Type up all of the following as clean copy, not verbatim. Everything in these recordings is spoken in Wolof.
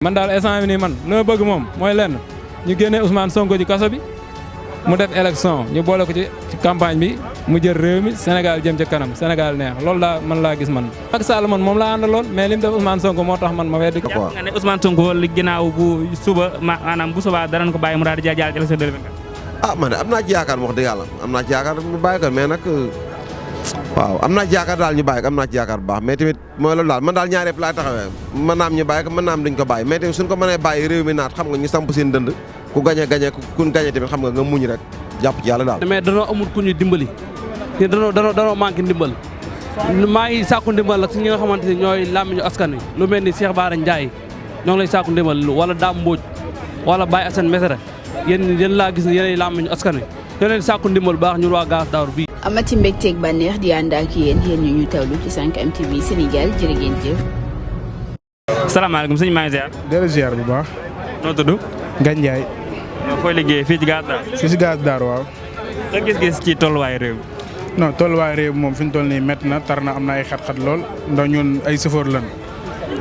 man daal instant bi nii man li ma bëgg moom mooy lenn ñu génnee Ousmane Sonko ci kaso bi mu def élection ñu boole ko ci campagne bi mu jël réew mi Sénégal jëm ca kanam Sénégal neex loolu daa man laa gis man. Macky Sall man moom laa àndaloon mais li mu def Ousmane Sonko moo tax man ma weddi ko. jàpp nga ne Ousmane Sonko li ginnaaw bu suba maanaam bu subaa danañ ko bàyyi mu daal di jàll ci élection 2024. man de am naa ci yaakaar wax dëgg yàlla am naa ci yaakaar ñu bàyyi ko mais nag waaw am naa ci yaakaar daal ñu bàyyi ko am naa ci yaakaar bu baax mais tamit mooy loolu daal man daal ñaar yëpp laay taxawee mën naa am ñu bàyyi ko mën naa am duñ ko bàyyi mais tamit suñ ko mënee bàyyi réew mi naat xam nga ñu samp seen dënd ku gañe kun gañe tamit xam nga muñ rek jàpp ci yàlla daal. mais danoo amul ku ñu dimbali te danoo manqué ndimbal maa ngi sàkku ndimbal ak si ñi nga xamante ni ñooy làmmiñu askan wi lu mel ni Cheikh Bara Ndiaye ñoo ngi lay sàkku ndimbal wala Dame Mbodj wala Baye Assane Mesere yéen laa gis ne yéenay làmmiñu askan wi ñoo leen sàkku ndimbal bu baax ñu waa Gaz Daawur bii. amati mbégteeg bànneex di ànd ak yéen ñu teewlu ci 5M TV Sénégal jërë ngeen jëf. salaamaaleykum sëñ maa ngi ziar. delloo ziar bu baax. noo tudd. Ngagne Ndiaye. fooy liggéey fii ci Gaz Daawur. fii ci Gaz Daawur waaw. sa gis-gis ci tolluwaayu réew mi. non tolluwaayu réew mi moom fi ñu toll nii métti na tar na am na ay xat-xat lool ndax ñun ay chauffeur lan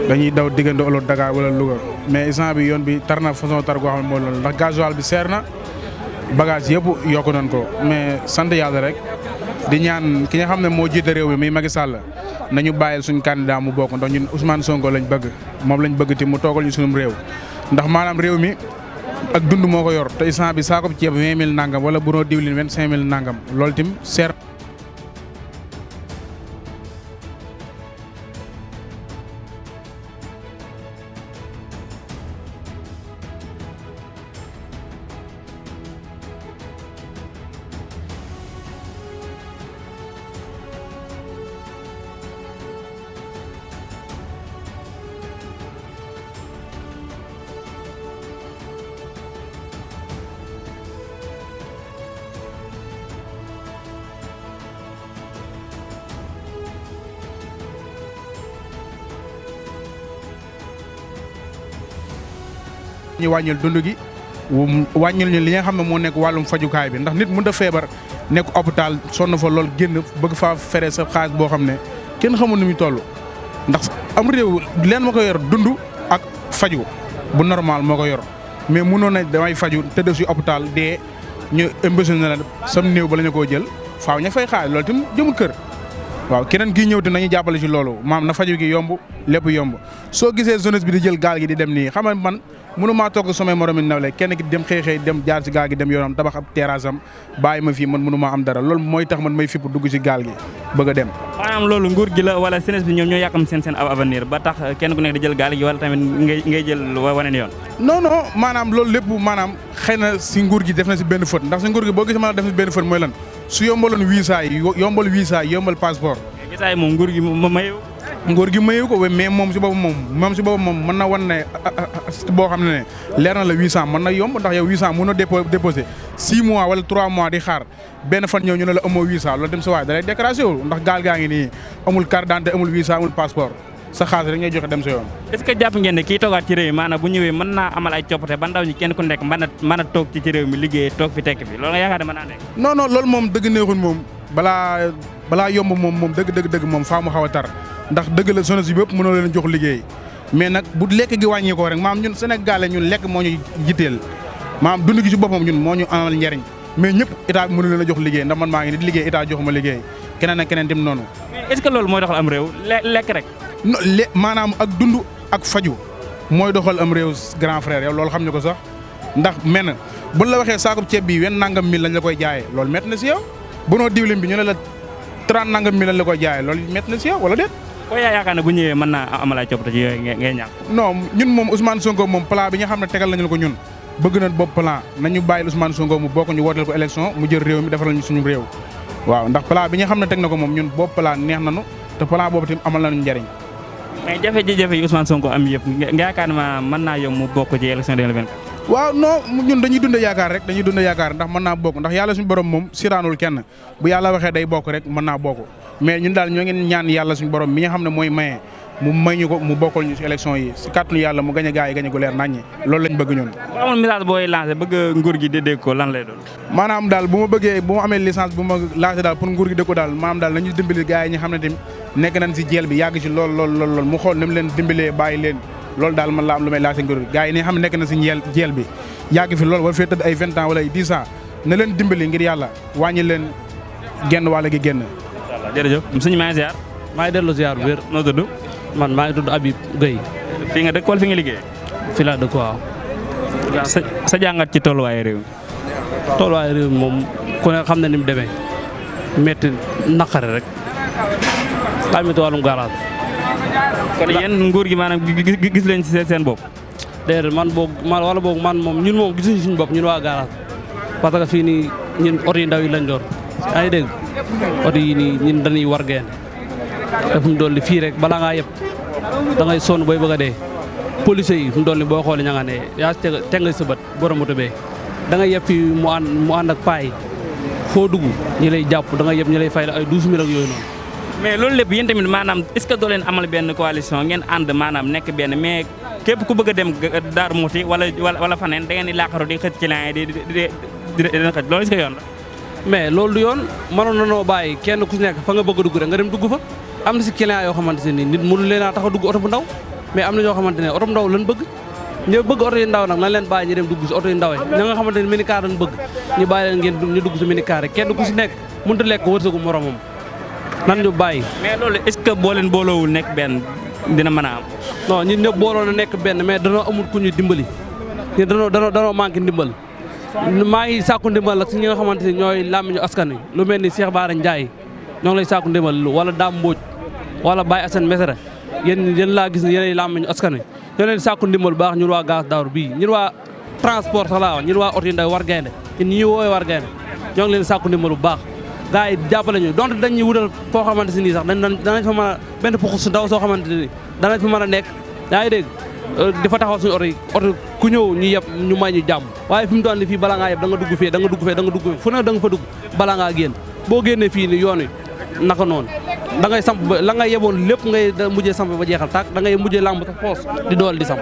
dañuy daw diggante olo Dakar wala Louga mais instant bi yoon bi tar na façon tar goo xam ne mooy loolu ndax gasoil bi seer na bagage yëpp yokku nañ ko mais sant yàlla rek di ñaan ki nga xam ne moo jiite réew mi muy Macky Sall nañu bàyyil suñ candidat mu bokk ndax ñun Ousmane Sonko lañ bëgg moom lañ bëgg ti mu toogal ñu sunum réew ndax maanaam réew mi ak dund moo ko yor te instant bi saako ceeb 20 000 nangam wala bu noo diwlin 25 000 nangam loolu tim seer. ñu wàññil dund gi wàññil ñu li nga xam ne moo nekk wàllum fajukaay bi ndax nit mënut a feebar nekk hôpital sonn fa lool génn bëgg faa fere sa xaalis boo xam ne kenn xamul nu muy toll ndax am réew leen ma ko yor dund ak faju bu normal moo ko yor mais mënoon na damay faju tëdd si hôpital dee ñu embauché na la sam néew ba la ñu koo jël faaw ña fay xaalis loolu tam jëmul kër waaw keneen kii ñëw te nañu jàppale ci loolu maam na faju gi yomb lépp yomb soo gisee jeunesse bi di jël gaal gi di dem nii xam nga man mënu maa toog samay moromi nawle kenn ki dem xëy dem jaar ci gaal gi dem yoonam tabax ab terrasse am bàyyi ma fii man mënu maa am dara loolu mooy tax man may fipp dugg ci gaal gi bëgg a dem. maanaam loolu nguur gi la wala jeunesse bi ñoom ñoo yàqam seen avenir ba tax kenn ku nekk di jël gaal gi wala tamit ngay jël waneen yoon. non maanaam loolu lépp maanaam xëy na si nguur gi def na si benn fët ndax si nguur gi boo gisee maanaam def na si benn fët mooy lan su yombaloon visa yi yombal passeport. visa yi moom nguur gi nguur gi mayu ko mais moom si boppam moom mën na wan ne boo xam ne leer na la 800 mën na yomb ndax yow 800 mën na déposé 6 mois wala 3 mois di xaar benn fan ñëw ñu ne la amoo 800 loolu dem sa waay da lay décrasé wu ndax gaal gaa ngi nii amul carte d'identité amul visa amul passeport sa xaalis rek ngay joxe dem sa yoon. est-ce que jàpp ngeen ne kii toogaat ci réew mi maanaam bu ñëwee mën naa amal ay coppite ba ndaw ñi kenn ku nekk mën a toog ci réew mi liggéey toog fi tekk fi loolu nga yaakaar ne mën naa nekk. non loolu moom dëgg neexul moom balaa yomb moom dëgg moom faa mu xaw a tar ndax dëgg la jeunesse bi yëpp mënoo leen jox liggéey mais nag bu lekk gi wàññi ko rek maam ñun Sénégalais ñun lekk moo ñu jitteel maam dund gi ci boppam ñun moo ñu amal njariñ mais ñëpp état bi mënu leen a jox liggéey ndax man maa ngi ni di liggéey état joxuma liggéey keneen ak keneen dem noonu. mais est-ce que loolu mooy doxal am réew lekk rek. non maanaam ak dund ak faju mooy doxal am réew grand frère yow loolu xam ne ko sax ndax men buñ la waxee saakub ceeb bi 20 nangam mille lañ la koy jaayee loolu métti na si yow bu noo diwlin bi ñu ne la 30 nangam mille lañ la koy jaayee loolu métti na si yow wala déet. ko yaakaar ne bu ñëwee mën naa amal ay coppite ci yooyu ngay ñàkk. non ñun moom Ousmane Sonko moom plan bi nga xam ne tegal nañu ko ñun bëgg nañ bopp plan nañu bàyyil Ousmane Sonko mu bokk ñu wooteel ko élection mu jël réew mi defaral ñu suñu réew waaw ndax plan bi nga xam ne teg na ko moom ñun bopp plan neex nañu te plan boobu tamit amal nañu njariñ. mais jafe-jafe yi Ousmane Sonko am yëpp nga yaakaar ne mën naa yomb mu bokk ci élection 2024. waaw non ñun dañuy dund yaakaar rek ndax mën naa bokk ndax yàlla suñu borom moom siraanul kenn bu yàlla waxee day bokk rek mën naa bokk mais ñun daal ñoo ngi ñaan yàlla suñu borom mi nga xam ne mooy maye mu may ñu ko mu bokkal ñu ci élection yi si kàttanu yàlla mu gañ a gaa yi gañ a gu leer naññi loolu lañ bëgg ñun. bu amoon message booy lancé bëgg nguur gi dégg ko lan lay doon. maanaam daal bu ma amee licence bu ma lancé daal pour nguur gi dégg ko daal maanaam daal nañu dimbali gaa yi ñi xam ne tamit nekk nañ si jeel bi yàgg ci lool mu xool ni mu leen dimbalee bàyyi leen loolu daal man la am lu may laaj nguur gars yi ni xam ne nekk na si jeel bi yàgg fi loolu war fee tëdd ay 20 ans wala ay 10 ans na leen dimbali ngir yàlla wàññi leen genn wàll gi génn. jërëjëf sëñ maa ngi ziar. maa ngi dellu ziar bu wér. noo tudd. man maa ngi tudd Habib Gueye. fii nga dëkk wala fi nga liggéey. fii laa dëkk waaw. sa jàngat ci tolluwaayu réew mi. tolluwaayu réew mi moom ku ne xam na ni mu demee métti naqare rek daa métti wàllum garage. kon yéen nguur gi maanaam gis leen ci seen bopp. déedéet man moom ñun moom gisuñu suñu bopp ñun waa garage parce que fii nii ñun oto yi ndaw yi lañ door yaa ngi dégg oto yi nii ñun dañuy war geen te fu mu dolli fii rek balaa ngaa yëpp da ngay sonn booy bëgg a dee police yi fu mu dolli boo xoolee ña nga ne yaa teg nga sa bët borom moto bee da ngay yëpp fii mu ànd ak paa yi foo dugg ñi lay jàpp da ngay yëpp ñi lay fay la ay 12 000 ak yooyu noonu. mais loolu lépp yéen tamit maanaam est-ce que doo leen amal benn coalition ngeen ànd maanaam nekk benn mais képp ku bëgg a dem Darou Mouhty wala faneen da ngeen di laaxaru di xëcc ci laan yi di xëcc loolu est-ce que yoon la. mais loolu du yoon mënoon na noo bàyyi kenn ku si nekk fa nga bëgg a dugg rek nga dem dugg fa am na si client yoo xamante ne nit mënu leen a tax a dugg oto bu ndaw mais am na ñoo xamante ne oto bu ndaw lañ bëgg ñu bëgg oto yu ndaw nag nañ leen bàyyi ñu dem dugg si oto yu ndaw yi ña nga xamante ne minicar lañ bëgg ñu bàyyi leen ngeen ñu dugg si minicar yi kenn ku si nekk mënut a lekk wërsëgu moromam nan ñu bàyyi. mais loolu est-ce que boo leen booloowul nekk benn dina mën a am. non ñun ñëpp booloo na nekk benn mais danoo amul ku ñu dimbali ñun danoo manqué ndimbal maa ngi sàkku ndimbal ak si ñi nga xamante ni ñooy làmmiñu askan wi lu mel ni Cheikh Bara Ndiaye ñoo ngi lay sàkku ndimbal wala Dame Mbodj wala Baye Assane Mesere yéen laa gis ne yéenay làmmiñu askan wi ñoo leen sàkku ndimbal bu baax ñun waa gaz Darou bii ñun waa transport sax laa wax ñun waa oto yi ndaw war gaynde ñun ñi woowee war gaynde ñoo ngi leen sàkku ndimbal bu baax gars yi jàppale ñu donte dañuy wutal foo xamante si nii sax danañ fa mën a benn puxu su ndaw soo xamante ni danañ fa mën a nekk yaa ngi dégg di fa taxaw suñu oto ku ñëw ñu yeb ñu may ñu jàmm waaye fi mu toll nii fii balaa ngaa yeb da nga dugg fee da nga dugg fee da nga dugg fee fu ne da nga fa dugg balaa ngaa génn boo génnee fii ni yoon wi naka noonu da ngay samp ba la ngay yeboon lépp ngay mujjee samp ba jeexal tàkk da ngay mujjee lamb sa poos di dool di samp.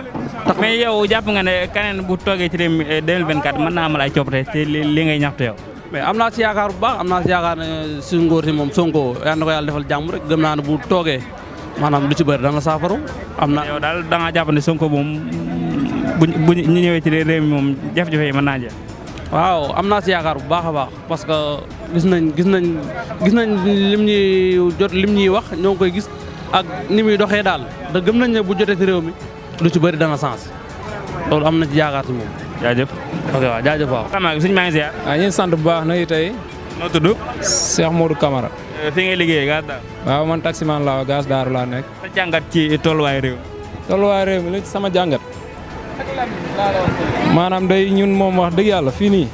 mais yow jàpp nga ne keneen bu toogee ci réew mi 2024 mën naa amal ay coppite ci li ngay ñaxtu yow. mais am naa si yaakaar bu baax am naa si yaakaar ne suñu ngóor si moom Sonko yal na ko yàlla defal jàmm rek gëm naa ne bu toogee maanaam lu ci bëri dana saafaru am na. yow daal da ngaa jàpp ne Sonko moom bu ñu ñëwee ci réew mi moom jafe-jafe yi mën naa jeex. waaw am naa si yaakaar bu baax a baax parce que gis nañ lim ñuy wax ñoo ngi koy gis ak ni muy doxee daal da gëm nañ ne bu jotee ci réew mi lu ci bëri dana sens loolu am na ci yaakaar si moom. jaajëf. ok waaw jaajëf waaw. xam suñu maa ngi ziar. waaw ñu sant bu baax na tey. noo tudd. Cheikh Modou Camara. fi ngay liggéeyee gaz Darou. waaw man taximan laa gaz Darou laa nekk. sa jàngat ci tolluwaay réew. tolluwaay réew mi li sama jàngat maanaam day ñun moom wax dëgg yàlla fii nii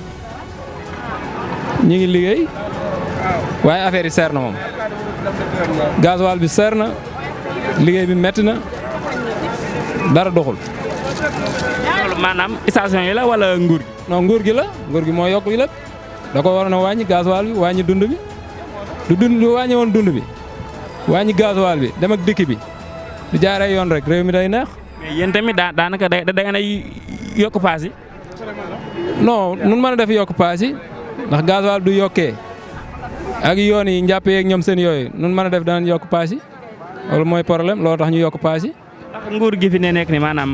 ñu ngi liggéey waaye affaire yi seer na moom gasoil bi seer na liggéey bi metti na dara doxul. loolu maanaam station yi la wala nguur gi. non nguur gi la nguur gi moo yokk yi lépp da ko waroon a wàññi gasoil bi wàññi dund bi du wàññi woon dund bi wàññi gasoil bi dem ak dikk bi du jaaree yoon rek réew mi day neex. mais yéen tamit daanaka da ngeen a yokk paas yi. non nun mën a def yokk paas yi ndax gasoil du yokkee ak yoon yi njàppee ak ñoom seen yooyu nun mën a def danañ yokk paas yi loolu mooy problème loolu tax ñu yokk paas yi. ndax nguur gi fi ne nekk ni maanaam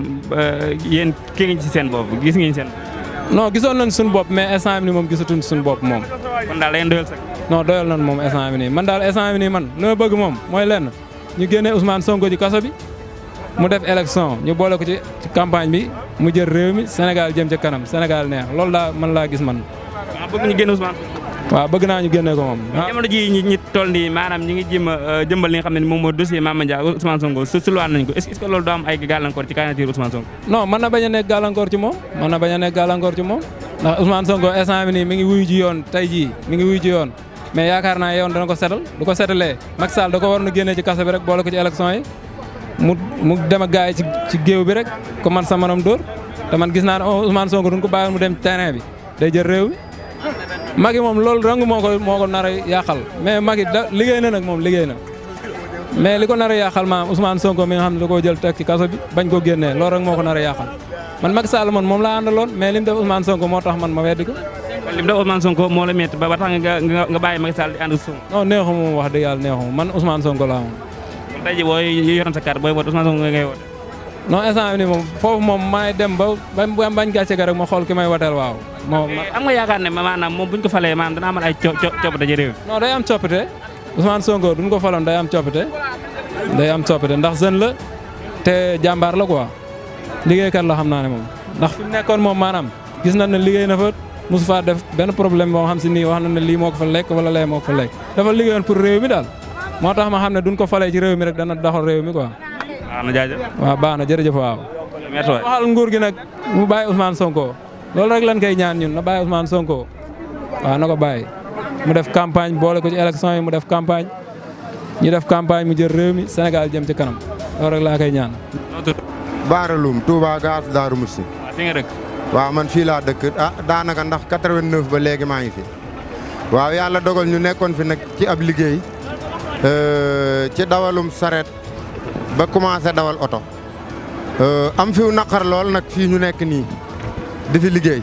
yéen kii ngi ci seen bopp gis ngeen seen. non gisoon nañ suñu bopp mais instant bi nii moom gisatuñ suñu bopp moom. kon daal da ngeen doyal sax. non doyal nañ moom instant bi nii man daal instant bi nii man li ma bëgg moom mooy lenn ñu génnee Ousmane Sonko ci kaso bi mu def élection ñu boole ko ci campagne bi mu jël réew mi Sénégal jëm ca kanam Sénégal neex loolu daa man laa gis man. waaw bëgg ñu génne Ousmane. waaw bëgg naa ñu génne ko moom. jamono ji ñi toll nii maanaam ñi ngi jéem a jëmbal li nga xam ne moom mooy dossier Mame Mandiaye Ousmane Sonko suluwaan nañ ko est-ce que loolu doo am ay gàllankoor ci candidature Ousmane Sonko. non mën na bañ a nekk gàllankoor ci moom mën na bañ a nekk gàllankoor ci moom ndax Ousmane Sonko instant bi nii mi ngi wuyu ji yoon tey jii mi ngi wuyu ji yoon mais yaakaar naa yoon dana ko setal du ko setalee Macky Sall da ko war na génnee ci kaso bi rek boole ko ci élection yi mu dem ak gars yi ci géew bi rek ko man sa manam dóor te man gis naa ne Ousmane Sonko duñ ko bàyyi mu dem terrain bi day jël réew mi Macky moom loolu rang moo ko nar a yàqal mais Macky liggéey na nag moom liggéey na mais li ko nar a yàqal maam Ousmane Sonko mi nga xam ne da koo jël teg ci kaso bi bañ ko génnee loolu rek moo ko nar a yàqal man Macky Sall man moom laa àndaloon mais li mu def Ousmane Sonko moo tax man ma weddi ko. li mu def Ousmane Sonko moo la métti ba tax nga bàyyi Macky Sall di ànd ak Sonko. non neexu moom wax dëgg yàlla neexu man Ousmane Sonko laa moom. kon tey jii booy yoroon sa carte booy woote Ousmane Sonko ngay woote. non instant bi nii moom foofu moom maay dem ba bañ gàcce ga rek ma xool ki may wateel waaw. am nga yaakaar ne maanaam moom buñ ko falee maanaam dana amal ay coppite ci réew mi. non day am coppite Ousmane Sonko duñ ko faloon day am coppite ndax jeune la te jàmbaar la quoi liggéeykat la xam naa ne moom ndax fi mu nekkoon moom maanaam gis nañ ne liggéey na fa mosu faa def benn problème boo xam si nii wax na ne lii moo ko fa lekk wala lee moo ko fa lekk dafa liggéeyoon pour réew mi daal moo tax ma xam ne duñ ko falee ci réew mi rek dana doxal réew mi quoi. waaw na jaajëf. waaw baax na jërëjëf waaw. merci waay. waxal nguur gi nag mu bàyyi Ousmane Sonko loolu rek lan koy ñaan ñun na bàyyi Ousmane Sonko waaw na ko bàyyi mu def campagne boole ko ci élection yi mu def campagne ñu def campagne mu jël réew mi Sénégal jëm ci kanam loolu rek laa koy ñaan. Baaraloum Touba Gaas Daaru Musti. waaw fi nga dëkk. waaw man fii laa dëkk daanaka ndax 89 ba léegi maa ngi fi waaw yàlla dogal ñu nekkoon fi nag ci ab liggéey ci dawalum saret ba commencé dawal oto am fiw naqar lool nag fii ñu nekk nii di fi liggéey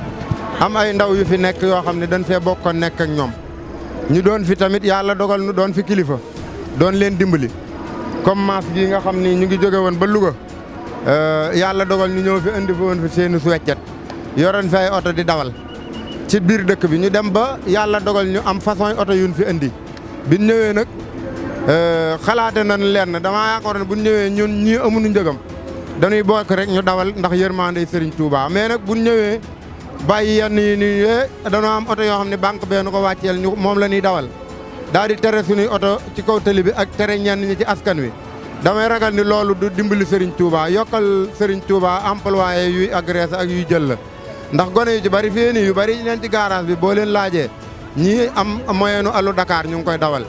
am ay ndaw yu fi nekk yoo xam ne dañ fee bokkoon nekk ak ñoom ñu doon fi tamit yàlla dogal ñu doon fi kilifa doon leen dimbali comme maas gi nga xam ni ñu ngi jóge woon ba Louga yàlla dogal ñu ñëw fi indi fi woon fi seeni su weccet yoroon fi ay oto di dawal ci biir dëkk bi ñu dem ba yàlla dogal ñu am façon oto yuñ fi indi biñ ñëwee nag xalaate nañ leen damaa yaakaar ne buñ ñëwee ñun ñii amuñu njëgam dañuy bokk rek ñu dawal ndax yërmande Serigne Touba mais nag buñ ñëwee bàyyi yenn yi nii dañoo am oto yoo xam ne banque bee nu ko wàcceel ñu moom la ñuy dawal daal di tere suñuy oto ci kaw tali bi ak tere ñenn ñi ci askan wi damay ragal ni loolu du dimbali Serigne Touba yokkal Serigne Touba employé yuy agressé ak yuy jël la ndax gone yu ci bari fii nii yu bari leen ci garage bi boo leen laajee ñii am moyenu alu Dakar ñu ngi koy dawal.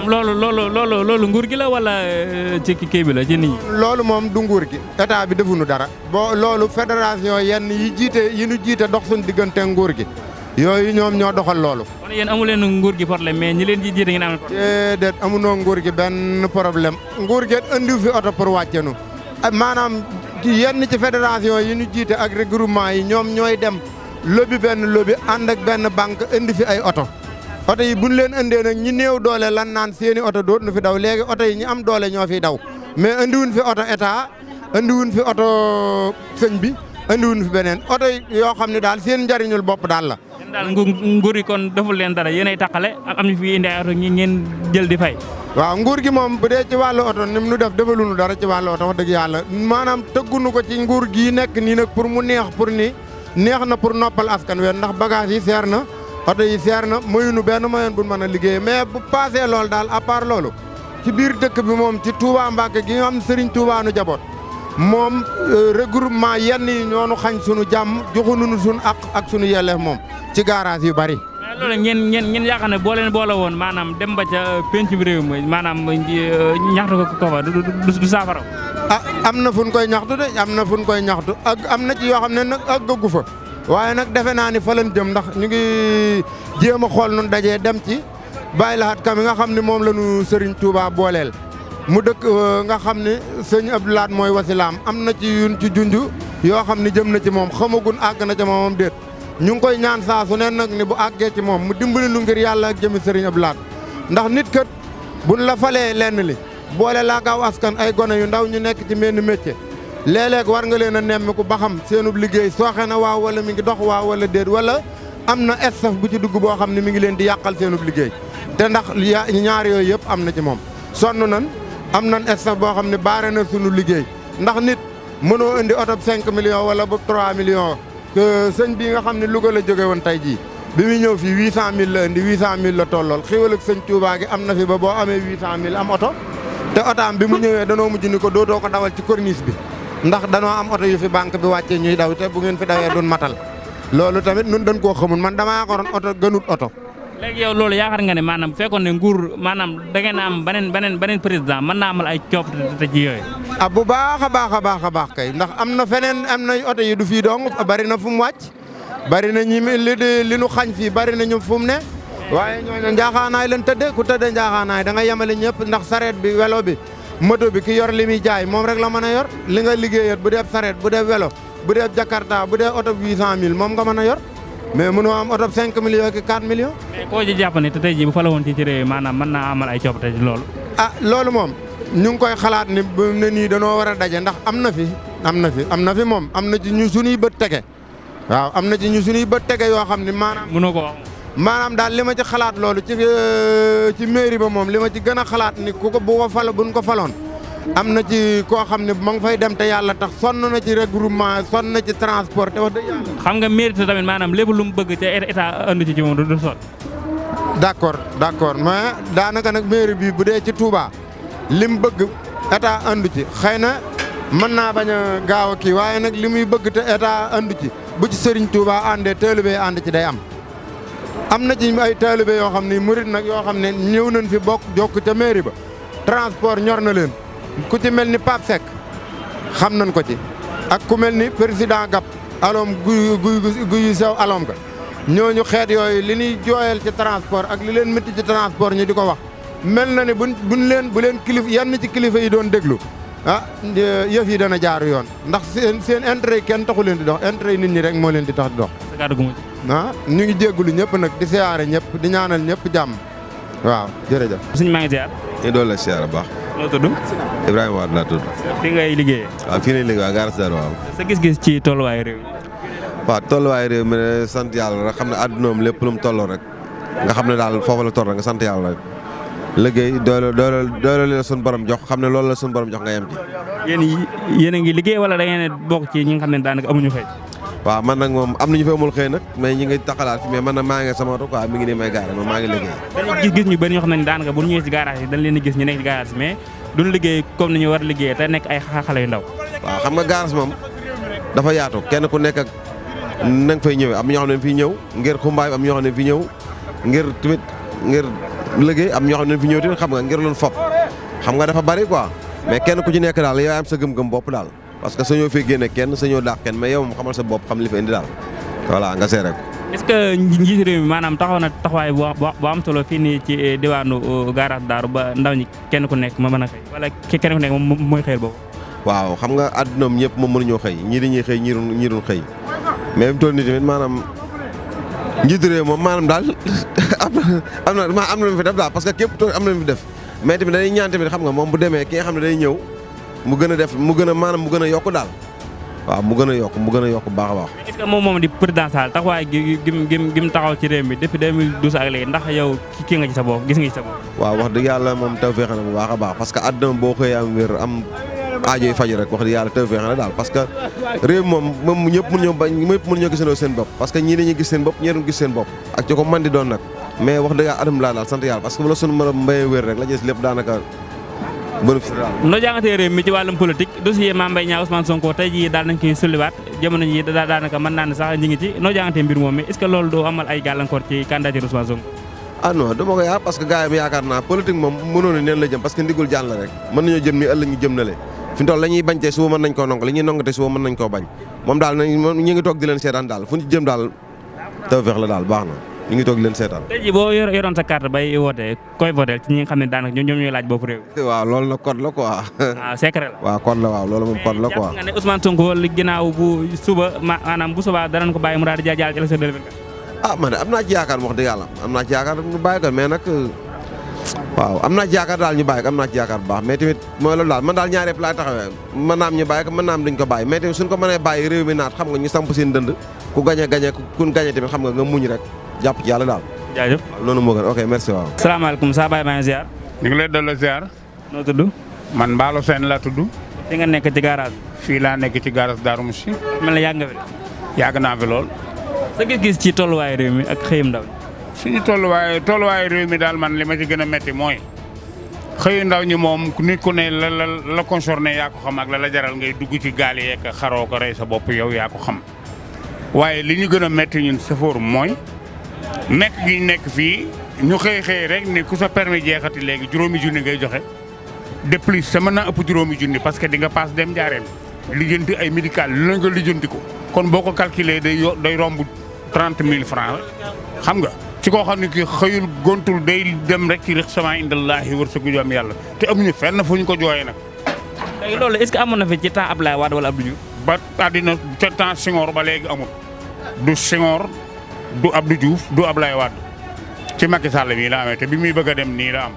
loolu nguur gi la wala ci kii bi la ci nit ñi. loolu moom du nguur gi état bi defuñu dara boo loolu fédération yenn yi ñu jiite dox suñu diggante nguur gi yooyu ñoom ñoo doxal loolu. kon yéen amu leen nguur gi problème mais ñi leen di jiite ngeen am problème. déedéet amunoo nguur gi benn problème nguur gi andiw fi oto pour wàcce nu maanaam yenn ci fédération yi ñu jiite ak regroupement yi ñoom ñooy dem lobby benn lobby ànd ak benn banque indi fi ay oto yi buñ leen indee nag ñi néew doole lan naan seeni oto doot nu fi daw léegi oto yi ñi am doole ñoo fiy daw mais andiwuñ fi oto état andiwuñ fi oto sëñ bi andiwuñ fi beneen oto yoo xam ne daal seen njariñul bopp daal la. yéen daal nguur yi kon deful leen dara yéenay taqale am ñu fi indi ay oto ñi ngeen jël di fay. waaw nguur gi moom bu dee ci wàllu oto ni mu nu def defaluñu dara ci wàllu oto wax dëgg yàlla maanaam tëggunu ko ci nguur gii nekk nii nag pour mu neex na pour noppal askan wi ndax bagage yi seer na oto yi seer na mayunu benn moyen bu mën a liggéey mais bu passé loolu daal à part loolu ci biir dëkk bi moom ci Touba Mbacke gi nga xam Serigne Touba nu jaboot moom regroupement yenn yi ñoonu xañ sunu jàmm joxuñu sunu ak sunu yelleef moom ci garage yu bari. mais loolu ngeen yaakaar ne boo leen boole woon maanaam dem ba ca penc bi réew mi maanaam ñaxtu ko fa du saafara. am na fu ñu koy ñaxtu de am na fu ñu koy ñaxtu ak am na ci yoo xam ne nag àggagu fa waaye nag defe naa ni fa lañ jëm ndax ñu ngi jéem a xool nun dajee dem ci bàyyi laxat kam nga xam ne moom la ñu Serigne Touba booleel mu dëkk nga xam ne sëñ Abdou Lahad mooy wasilaam am na ci yun ci junj yoo xam ne jëm na ci moom xamagun àgg na ca moom déet ñu ngi koy ñaan saa su ne nag ni bu àggee ci moom mu dimbali lu ngir yàlla ak jëmi Serigne Abdou Lahad ndax nit kat buñ la falee lenn li boole laa gaaw askan ay gone yu ndaw ñu nekk ci menn métier léeg-léeg war nga leen a nemmiku ba xam seenub liggéey sooxe na waaw wala mi ngi dox waaw wala déet wala am na estaf bu ci dugg boo xam ne mi ngi leen di yàqal seenub liggéey te ndax ñaar yooyu yëpp am na ci moom sonn nan am nan estaf boo xam ne baare na sunu liggéey ndax nit mënoo indi oto 5 millions wala bu 3 millions que sëñ bii nga xam ne Louga la jóge woon tey jii bi muy ñëw fii 800000 la indi 800000 la tollool xéwal ak sëñ Touba gi am na fi ba boo amee 800000 am oto te otaam bi mu ñëwee danoo mujj ni ko dootoo ko dawal ci corniche bi ndax danoo am oto yu fi banque bi wàccee ñuy daw te bu ngeen fi dawee doon matal loolu tamit nun dañ koo xamul man damaa yaakaaroon oto gënut oto. léegi yow loolu yaakaar nga ne maanaam fekkoon ne nguur maanaam da ngeen am beneen président mën naa amal ay coppite ci yooyu. bu baax a baax kay ndax am na feneen am na oto yi du fii dong bari na fu mu wàcc bari na ñi li nu xañ fii bari na ñu fu mu ne waaye ñooñu njaaxaanaay leen tëddee ku tëddee njaaxaanaay da nga yemale ñëpp ndax sareet bi welo bi moto bi ki yor li muy jaay moom rek la mën a yor li nga liggéeyat bu dee sareet bu dee welo bu dee jakarta bu dee oto 800000 moom nga mën a yor mais mënoo am oto 5 millions ki 4 millions. mais koo ci jàpp ne te tey jii bu fa la woon ci réew mi maanaam mën naa amal ay coppite ci loolu. loolu moom ñu ngi koy xalaat ni bu ne nii danoo war a daje ndax am na fi am na fi moom am na ci ñu suñuy bët tege waaw am na ci ñu suñuy bët tege yoo xam ne maanaam. mënoo ko wax. maanaam daal li ma ci xalaat loolu ci mairie ba moom li ma ci gën a xalaat ni ku ko buñ ko faloon am na ci koo xam ne ma nga fay dem te yàlla tax sonn na ci regroupement sonn na ci transport te wax dëgg yàlla. xam nga mairie tamit maanaam lépp lu mu bëgg te état andi ci moom du sot. d'accord mais daanaka nag mairie bi bu dee ci Touba li mu bëgg état andu ci xëy na mën naa bañ a gaaw a kii waaye nag li muy bëgg te état andu ci bu ci Serigne Touba àndee taalibe ànd ci day am. am na ci ay taalibe yoo xam ne murit nag yoo xam ne ñëw nañ fi bokk jokk ca mairie ba transport ñor na leen ku ci mel ni Pape Seck xam nañ ko ci ak ku mel ni président Gap alom guy sew alom ga ñooñu xeet yooyu li ñuy jooyal ci transport ak li leen métti ci transport ñu di ko wax mel na ne bu leen yenn ci kilifa yi doon déglu yëf yi dana jaaru yoon ndax seen intérêt yi kenn taxu leen di dox intérêt yi nit ñi rek moo leen di tax di dox. ñu ngi jéggulu ñëpp nag di siyaare ñëpp di ñaanal ñëpp jàmm waaw jërëjëf. suñu maa ngi ziar. ñu doon la siyaare baax. noo tudd. Ibrahima Wade laa tudd. fi ngay liggéeyee. waaw fii lay liggéey waaw Gare Darou waaw. sa gis-gis ci tolluwaayu réew mi. waaw tolluwaayu réew mi ne sant yàlla rek xam ne àddunaam lépp lu mu tolloo rek nga xam ne daal foofu la toll rek nga sant yàlla rek liggéey doole la suñu borom jox xam ne loolu la suñu borom jox nga yem ci. yéen a ngi liggéey wala da ngeen bokk ci ñi nga xam ne daanaka amuñu xëy. waaw man nag moom am nañu fi amul xëy nag mais ñi ngi taxalaat fi mais man nag maa ngi sama oto quoi mi ngi nii may gaare man maa ngi liggéey. dañuy gis ñu bëri ñoo xam ne daanaka bu ñu ñëwee ci garage yi dañ leen di gis ñu nekk ci garage mais duñ liggéey comme ni ñu war a liggéey te nekk ay xale yu ndaw. waaw xam nga garage moom dafa yaatu kenn ku nekk ak na nga fay ñëwee am ñoo xam ne fi ñëw ngir xumbaay am ñoo xam ne fi ñëw ngir tamit ngir liggéey am ñoo xam ne fi ñëw tamit xam nga ngir loon fop xam nga dafa bari quoi mais kenn ku ci nekk daal yow am sa gëm-gëm bopp daal parce que sañoo fi génne kenn sañoo daax kenn mais yow moom xamal sa bopp xam li fa indi daal voilà nga seere ko. est-ce que njiitu réew mi maanaam taxaw na taxawaay bu am solo fii nii ci diwaanu Gare Darou ba ndaw ñi kenn ku nekk ma mën a xëy wala kenn ku nekk moom mooy xëyal boobu. waaw xam nga àddunaam ñëpp moom mënuñoo xëy ñii dañuy xëy ñii duñ xëy mais fi mu toll nii tamit maanaam njiitu réew moom maanaam daal am na lu mu fi def daal parce que képp toog am na lu mu fi def mais tamit dañuy ñaan tamit xam nga moom bu demee ki nga xam ne day ñëw mu gën a def mu gën a maanaam mu gën a yokk daal waaw mu gën a yokk baax a baax. est-ce que moom di président Sall taxawaay gi taxaw ci réew mi depuis 2012 ak léegi ndax yow kii nga ci sa bopp gis nga ci sa bopp. waaw wax dëgg yàlla moom tawfeex na bu baax a baax parce que àdduna boo xëyee am wér am aajo yi faju rek wax dëgg yàlla tawfeex na daal parce que réew moom ñëpp mënuñoo gisandoo seen bopp parce que ñii dañuy gis seen bopp ñii duñ gis seen bopp ak ci ko man di doon nag mais wax dëgg alhamdulilah daal sant yàlla parce que bu la sunu mën a mbayee wér rek la gis lépp daanaka bénéfice daal. noo jàngatee réew mi ci wàllum politique dossier Mame Mbaye Niang Ousmane Sonko tey jii daal nañ koy sulliwaat jamono ji daanaka mën naa ne sax ñi ngi ci noo jàngatee mbir moom mi est-ce que loolu doo amal ay gàllankoor ci candidature Ousmane Sonko. ah non dama ko yaa parce que gars yi yaakaar naa politique moom mënoon na neen la jëm parce que ndigul jaan la rek mën nañoo jëm ni ëllëg ñu jëm na le fi mu toll la ñuy bañ te suba mën nañ koo nong li ñuy nongate suba mën nañ koo bañ moom daal ñu ngi toog di leen seetaan daal fu ñu jëm daal tawfeex la daal baax na ñu ngi toog di leen seetaan. tey jii boo yoroon sa carte bay wootee koy voté ci ñi nga xam ne daanaka ñoom ñooy laaj bopp réew. waaw loolu nag code la quoi. ah secret la. waaw code la waaw loolu moom code la quoi. jàpp nga ne Ousmane Sonko li ginnaaw bu suba maanaam bu subaa danañ ko bàyyi mu daal di jaajal ci élection 2024. ah man de am naa ci yaakaar wax dëgg yàlla am naa ci yaakaar ñu bàyyi ko mais nag waaw am naa ci yaakaar daal ñu bàyyi ko am naa ci yaakaar bu baax mais tamit mooy loolu daal man daal ñaar yëpp laay taxawee mën naam ñu bàyyi ko mën naam duñ ko bàyyi mais tamit suñ ko mënee bàyyi réew mi naat xam nga ñu samp seen dënd ku gañe kun gañe tamit xam nga muñ rek jàpp ci yàlla daal. jaajëf noonu moo gën ok merci waaw. salaamaaleykum saa baay maa ngi ziar. ñu ngi lay delloo ziar. noo tudd. man Mballo Sène laa tudd. fi nga nekk ci garage. fii laa nekk ci garage Darou Moussi. mel na yàgg nga fi. yàgg naa fi lool. sa gis-gis ci tolluwaayu réew mi ak xëyum ndaw ñi. suñu tolluwaayu réew mi daal man li ma ci gën a métti mooy xëyu ndaw ñi moom nit ku ne la concerné yaa ko xam ak la jaral ngay dugg ci gaal yeeg xaroo ko rey sa bopp yow yaa ko xam waaye li ñu gën a métti ñun safoor mooy nekk gi nekk fii ñu xëy rek ni ku sa permis jeexati léegi juróomi junni ngay joxe de plus sa mën naa ëpp juróomi junni parce que di nga paas dem njaareem lijjanti ay médical lu la nga lijjanti ko kon boo ko calculé day romb 30 000 francs xam nga ci koo xam ne kii xëyul gontul day dem rek ci restaurant indallaahi wërsëgu jom yàlla te amuñu fenn fu ñu ko jooyee nag. léegi loolu est-ce que amoon na fi ci temps Abdoulaye Wade wala Abdou Diouf. ba àddina ca temps Senghor ba léegi amul du Senghor du Abdou Diouf du Abdoulaye Wade ci Macky Sall mii la amee te bi muy bëgg a dem nii la am.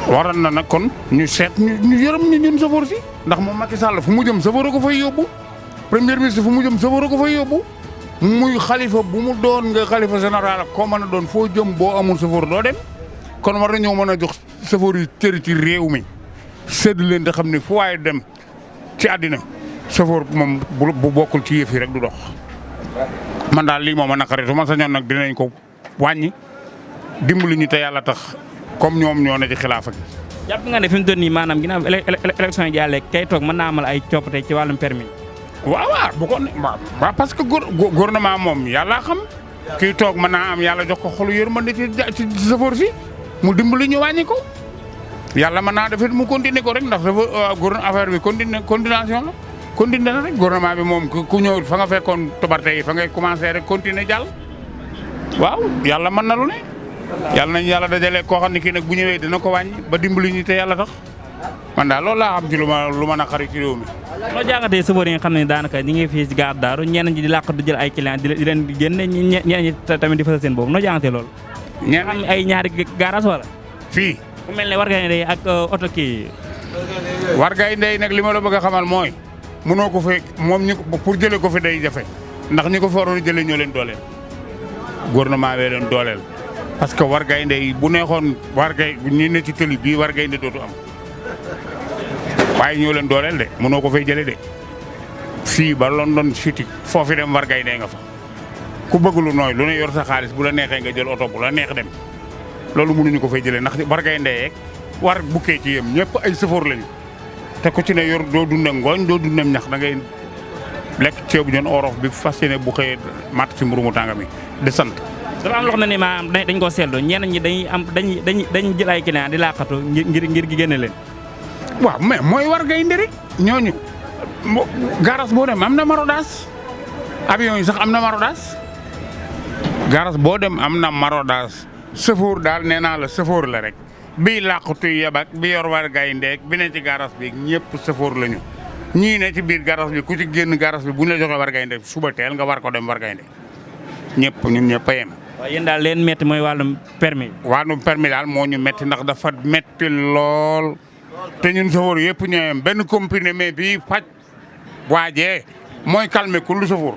waroon na nag kon ñu seet ñu yërëm ñu ñun chauffeur si ndax moom Macky Sall fu mu jëm chauffeur ko fay yóbbu premier ministre fu mu jëm chauffeur ko fay yóbbu muy xalifa bu mu doon nga xalifa général ak koo mën a doon foo jëm boo amul chauffeur doo dem kon war nañoo mën a jox chauffeur yi cër ci réew mi sédd leen di xam ne fu waaye dem ci àddina chauffeur moom bu bokkul ci yëf yi rek du dox man daal lii moom a naqari su ma sañoon nag dinañ ko wàññi dimbali ñu te yàlla tax comme ñoom ñoo ne ci xilaafa gi. jàpp nga ne fi mu doon nii maanaam ginnaaw élection yi jàllee kay toog mën naa amal ay coppite ci wàllum permis. waaw bu ko waaw parce que gouvernement moom yàlla xam kii toog mën naa am yàlla jox ko xolu yërmande ci chauffeur si mu dimbali ñu wàññi ko yàlla mën naa defit mu continuer ko rek ndax dafa affaire bi continuation la continuer na rek gouvernement bi moom ku ñëw fa nga fekkoon tobarte yi fa ngay commencé rek continuer jàll waaw yàlla mën na lu ne yàlla nañu yàlla dajale koo xam ne kii nag bu ñëwee dina ko wàññi ba dimbali ñu te yàlla tax man daal loolu laa xam ci lu ma naqari ci réew mi. loo jàngatee chauffeur yi nga xam ne daanaka ñi ngi fii ci Gare Daaru ñenn ñi di làq di jël ay client di leen di génne ñenn ñi tamit di fasal seen boobu noo jàngatee loolu. ñenn am ay ñaari garage wala. fii ku mel ne Warga Ndeye ak oto kii. Warga Ndeye nag li ma la bëgg a xamal mooy mënoo ko fi moom ñi pour jëlee ko fi day jafe ndax ñi ko fi waroon jëlee ñoo leen dooleel gouvernement bee leen dooleel parce que Warga Ndeye bu neexoon Warga ñi ne ci tëli bii Warga Ndeye dootu am. waaye ñoo leen dooleel de mënoo ko fay jëlee de fii ba London City foofi dem Warga Ndeye nga fa ku bëgg lu nooy lu ne yor sa xaalis bu la neexee nga jël oto bu la neex dem loolu mënuñu ko fay jëlee ndax Warga Ndeye yeeg war bukkee ci yem ñëpp ay sëfoor lañu te ku ci ne yor doo dundee ngooñ doo dundee ñax da ngay lekk ceebu jën orof bi fas yéene bu xëyee matt ci mburu mu tànga mi di sant. dafa am loo xam ne ni maanaam dañ koo seetlu ñenn ñi dañuy jël ay client di laqatu ngir gi génne leen. waaw mais mooy Warga Ndeye rek ñooñu garas boo dem am na marodage avion yi sax am na marodage garas boo dem am na marodage sëfoor daal nee naa la sëfoor la rek bii làqatu yebak bi yor Warga Ndeye bi ne ci garas bi ñëpp sëfoor lañu ñii ne ci biir garas bi ku ci génn garas bi bu ñu la joxee Warga Ndeye suba teel nga war ko dem Warga Ndeye ñëpp ñun ñëpp a yem. waaw yéen daal leen métti mooy wàllum permis. wàllum permis daal moo ñu métti ndax dafa métti lool. te ñun sofóor yëpp ñooyam benn comprimé mais bii faj waajee mooy calmer ku lu sofóor